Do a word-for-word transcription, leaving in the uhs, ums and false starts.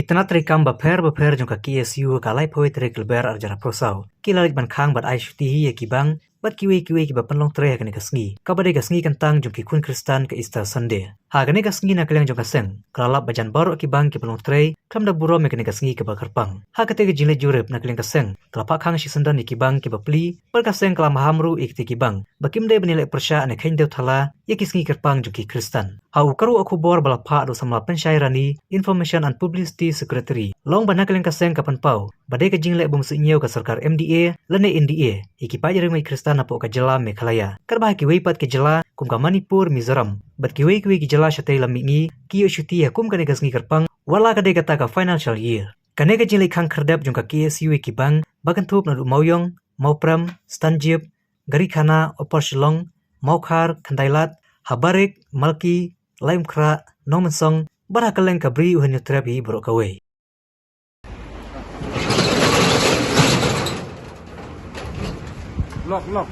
Tnat treikam bapher bapher jong ka K S U ha ka laiphew tarik Lber arhajar arphew saw ki la leit ban khang bad ai shuti hi ïa ki bank bad kiwei kiwei kiba pynlong trei ha kane ka sngi, kaba dei ka sngi kyntang jong ki khun Khristan, ka Easter Sunday. Ha kane ka sngi, na ka liang jong ka seng ka la lap ba jan baroh ki bank ki pynlong trei khlem da burom ïa kane ka sngi kaba kyrpang. Ha katei ka jingleit jurip, na ka liang ka seng ka la phah khang shisyndon ïa ki bank kiba plie, bad ka seng ka la maham ruh ïa kitei ki bank ba kim dei ban ïaleh pyrshah ne kheiñ dew thala ïa ki sngi kyrpang jong ki Khristan. Ha u karwah khubor ba la phah da u samla Pynshai Rani, Information and Publicity Secretary, la ong ba na ka liang ka seng ka pynpaw ba dei ka jingleh bym suidñiew ka sorkar M D A lane N D A ïa ki paid riewngeit Khristan hapoh ka jylla Meghalaya, katba ha kiwei pat ki jylla kum ka Manipur, Mizoram bad kiwei kiwei ki jylla shatei lam mihngi ki ïoh shuti ha kum kane ka sngi kyrpang, wat la ka dei kata ka financial year. Kane ka jingleit khang khyrdep jong ka K S U ïa ki bank ba kynthup naduh Mawiong, Mawprem, Stanjip, Garikhana, Upper Shillong, Mawkhar, Khyndai Lad, ha Barik, Malki, Laitumkhrah, Nongmynsong bad ha kylleng ka Bri U Hynñiewtrep hi baroh kawei. Lock, lock.